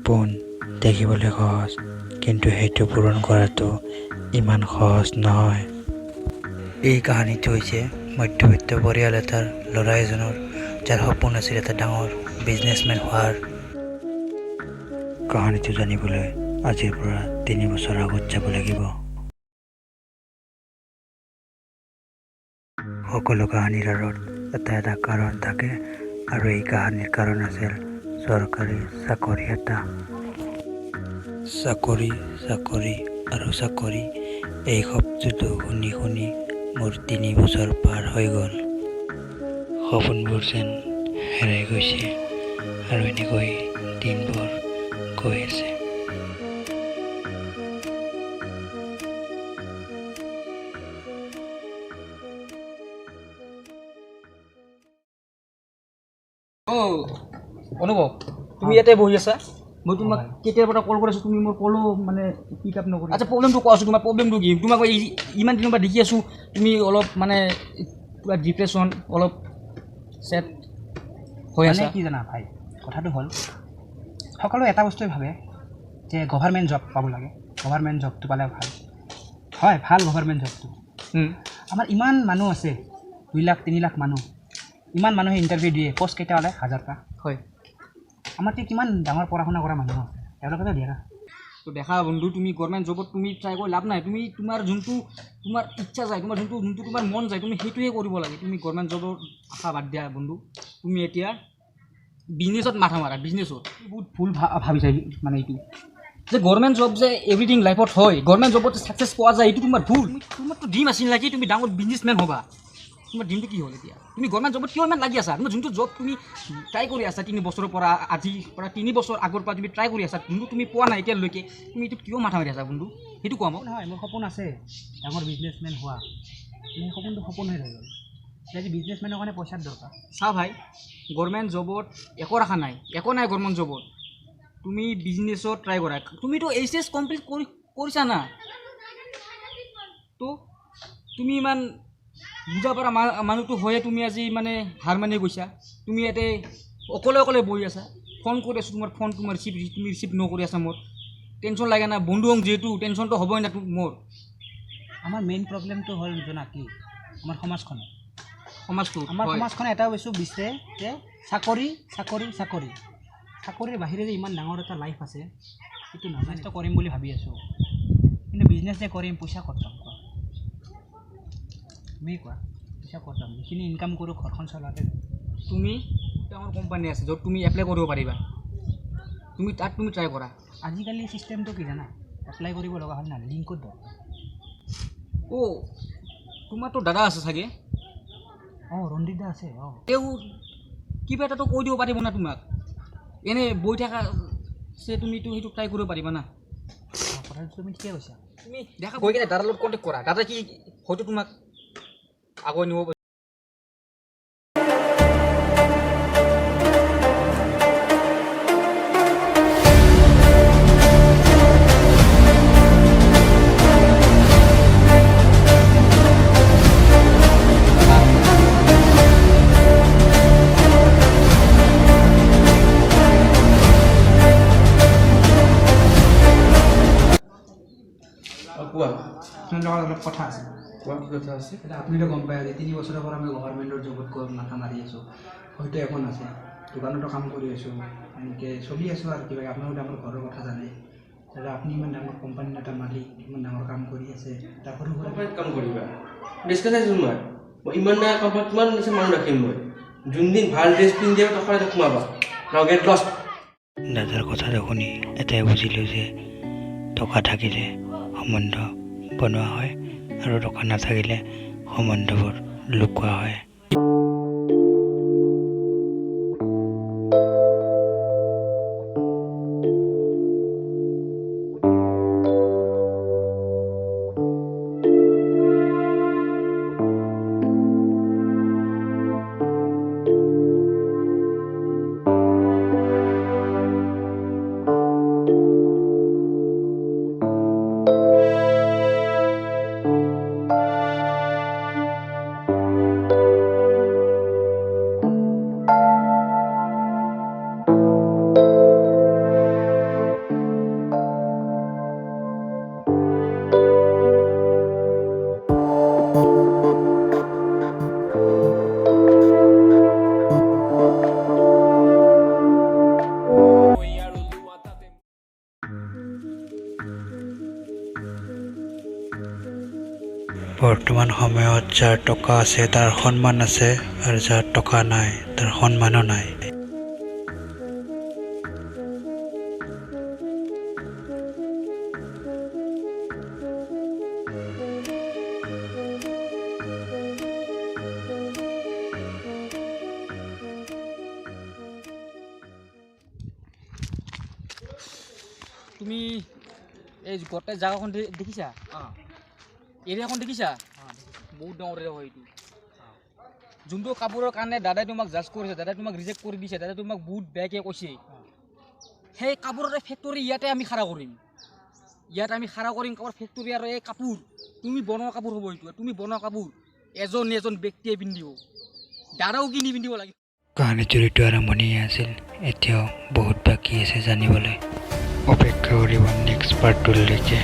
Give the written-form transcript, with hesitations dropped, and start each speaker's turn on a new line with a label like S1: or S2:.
S1: সপোন দেখিবলৈ সহজ, কিন্তু সেইটো পূৰণ কৰাটো ইমান সহজ নহয়। এই কাহিনীটো হৈছে মধ্যবিত্ত পৰিয়াল এটাৰ ল'ৰা এজনৰ, যাৰ সপোন আছিল এটা ডাঙৰ বিজনেছমেন হোৱাৰ। কাহিনীটো জানিবলৈ আজিৰ পৰা 3 বছৰ আগত যাব লাগিব। সকলো কাহিনীৰ আঁৰত এটা এটা কাৰণ থাকে, আৰু এই কাহিনীৰ কাৰণ আছিল চৰকাৰী চাকৰি এটা। চাকৰি, চাকৰি আৰু চাকৰি, এই শব্দটো শুনি শুনি মোৰ 3 বছৰ পাৰ হৈ গ'ল। সপোনবোৰ যেন হেৰাই গৈছে আৰু এনেকৈ দিনবোৰ গৈ আছে।
S2: অনুভৱ, তুমি ইয়াতে বহি আছা, মই তোমাক কেতিয়াৰ পৰা কল কৰিছোঁ, তুমি মোৰ কলো মানে পিক আপ নকৰি। আচ্ছা, প্ৰব্লেমটো কোৱাচোন, তোমাৰ প্ৰব্লেমটো কি? তোমাক ইমান দিনৰ পৰা দেখি আছোঁ, তুমি অলপ মানে কিবা ডিপ্ৰেশ্যন, অলপ চেড হৈ আছা।
S3: কি জানা ভাই, কথাটো হ'ল সকলোৱে এটা বস্তুৱে ভাবে যে গভাৰমেণ্ট জব পাব লাগে, গভাৰমেণ্ট জবটো পালে ভাল হয়, ভাল গভাৰমেণ্ট জবটো। আমাৰ ইমান মানুহ আছে, 2 লাখ 3 লাখ মানুহ, ইমান মানুহে ইণ্টাৰভিউ দিয়ে, পষ্ট কেইটা ওলায় 1000টা।
S2: হয়,
S3: আমাতকৈ কিমান ডাঙৰ পঢ়া শুনা কৰা মানুহ আছে, তেওঁলোকেতো দিয়ে না।
S2: তো দেখা বন্ধু, তুমি গভৰ্ণমেণ্ট জবত তুমি ট্ৰাই কৰি লাভ নাই। তুমি তোমাৰ যোনটো তোমাৰ ইচ্ছা যায়, তোমাৰ যোনটো যোনটো তোমাৰ মন যায়, তুমি সেইটোৱে কৰিব লাগে। তুমি গভৰ্ণমেণ্ট জবৰ আশা বাদ দিয়া বন্ধু, তুমি এতিয়া বিজনেছত মাথা মাৰা। বিজনেছত বহুত ভুল ভাবিছা, মানে এইটো যে গভৰ্ণমেণ্ট জব যে এভৰিথিং লাইফত হয়, গভৰ্ণমেণ্ট জবত ছাকচেছ পোৱা যায়, এইটো তোমাৰ ভুল। তোমাৰতো ড্ৰিম আছিল নেকি তুমি ডাঙৰ বিজনেছমেন হ'বা? তোমাৰ ড্ৰিমটো কি হ'ল এতিয়া? তুমি গভৰ্ণমেণ্ট জবত কিয় ইমান লাগি আছা? তোমাৰ যোনটো জব তুমি ট্ৰাই কৰি আছা 3 বছৰৰ পৰা, আজিৰ পৰা 3 বছৰ আগৰ পৰা তুমি ট্ৰাই কৰি আছা, যোনটো তুমি পোৱা নাই এতিয়ালৈকে, তুমি এইটোত কিয় মাথা মাৰি আছা বন্ধু? সেইটো কোৱা মোক।
S3: নহয়, মোৰ সপোন আছে ডাঙৰ বিজনেছমেন হোৱা, সেই সপোনটো সপোন হৈ ৰৈ গ'ল। আজি বিজনেছমেনৰ কাৰণে পইচাৰ দৰকাৰ।
S2: চা ভাই, গভৰ্ণমেণ্ট জবত একো ৰখা নাই, একো নাই গভৰ্ণমেণ্ট জবত। তুমি বিজনেছত ট্ৰাই কৰা। তুমিতো এইচ এছ কমপ্লিট কৰি কৰিছা না, তো তুমি ইমান বুজা পৰা মানুহটো হৈয়ে তুমি আজি মানে হাৰ মানি গৈছা। তুমি ইয়াতে অকলে অকলে বহি আছা, ফোন কৰি আছোঁ, তোমাৰ ফোন তোমাৰ ৰিচিভ তুমি ৰিচিভ নকৰি আছা। মোৰ টেনশ্যন লাগে না, বন্ধু হওঁ যিহেতু টেনশ্যনটো হ'বই না মোৰ।
S3: আমাৰ মেইন প্ৰব্লেমটো হ'ল জনা কি, আমাৰ সমাজখনে,
S2: সমাজটো,
S3: আমাৰ সমাজখনে এটা বস্তু বিচাৰে যে চাকৰি চাকৰি চাকৰি, চাকৰিৰ বাহিৰে যে ইমান ডাঙৰ এটা লাইফ আছে সেইটো নাজানো। কৰিম বুলি ভাবি আছোঁ, কিন্তু বিজনেছ যে কৰিম পইচা ক'ত পাম কোৱা? তুমি কোৱা, পইচা ক'ত পাম? যিখিনি ইনকাম কৰোঁ ঘৰখন চলাওঁতে।
S2: তুমি ডাঙৰ কোম্পানী আছে য'ত তুমি এপ্লাই কৰিব পাৰিবা, তুমি তাত তুমি ট্ৰাই কৰা।
S3: আজিকালি চিষ্টেমটো কি জানা, এপ্লাই কৰিব লগা হ'ল না লিংকত দৰকাৰ।
S2: অ', তোমাৰতো দাদা আছে চাগে?
S3: অঁ, ৰঞ্জিত দা আছে। অঁ,
S2: তেওঁ কিবা এটাতো কৈ দিব পাৰিব না তোমাক। এনেই বহি থকা চে তুমিতো সেইটো ট্ৰাই কৰিব পাৰিবা না।
S3: কথাটো তুমি ঠিকে কৈছা।
S2: তুমি দেখা গৈ কিনে দাদাৰ লগত কণ্টেক্ট কৰা, দাদা কি হয়তো তোমাক আগুৱাই নিব।
S4: কোৱা,
S3: আপোনাৰ লগত অলপ কথা আছে।
S4: কোৱা, কি কথা আছে?
S3: আপুনিতো গম পাই আজি 3 বছৰৰ পৰা মই গভৰ্ণমেণ্টৰ জবত গৈ মাথা মাৰি আছোঁ, হয়তো এখন আছে, দোকানতো কাম কৰি আছোঁ, এনেকৈ চলি আছোঁ আৰু কিবা। আপোনালোকে আমাৰ ঘৰৰ কথা জানে দাদা, আপুনি ইমান ডাঙৰ কোম্পানীৰ এটা মালিক, ইমান ডাঙৰ কাম কৰি আছে, এটা সৰু সুৰা
S4: কোম্পানীত কাম কৰিবা? ডিছকাছ আছোঁ মই, মই ইমান ডাঙৰ কোম্পানীত কিমান বেছি মানুহ ৰাখিম মই? যোনদিন ভাল ড্ৰেছ পিন্ধি যাবা তখন সোমাবা, নাও গেট লষ্ট।
S1: দাদাৰ কথাটো শুনি এটাই বুজিলোঁ যে টকা থাকিলে সম্বন্ধ বনোৱা হয় আৰু টকা নাথাকিলে সম্বন্ধবোৰ লুকোৱা হয়। বৰ্তমান সময়ত যাৰ টকা আছে তাৰ সন্মান আছে আৰু যাৰ টকা নাই তাৰ সন্মানো নাই।
S2: তুমি এই গোটেই জেগাখন দেখিছা, এৰিয়াখন দেখিছা, বহুত ডাঙৰ এৰিয়া হয় এইটো। যোনটো কাপোৰৰ কাৰণে দাদাই তোমাক জাজ কৰিছে, দাদাই তোমাক ৰিজেক্ট কৰি দিছে, দাদাই তোমাক বহুত বেয়াকৈ কৈছে, সেই কাপোৰৰে ফেক্টৰী ইয়াতে আমি খাৰা কৰিম। ইয়াত আমি খাৰা কৰিম কাপোৰ ফেক্টৰী আৰু এই কাপোৰ তুমি বনোৱা কাপোৰ হ'ব এইটো। তুমি বনোৱা কাপোৰ এজন এজন ব্যক্তিয়ে পিন্ধিব, দাদাও কিনি পিন্ধিব লাগিব।
S1: কাহিনীটোৰ এইটো আৰম্ভণিহে আছিল, এতিয়াও বহুত বাকী আছে জানিবলৈ। অপেক্ষা কৰিব নেক্সট পাৰ্টটোলৈকে।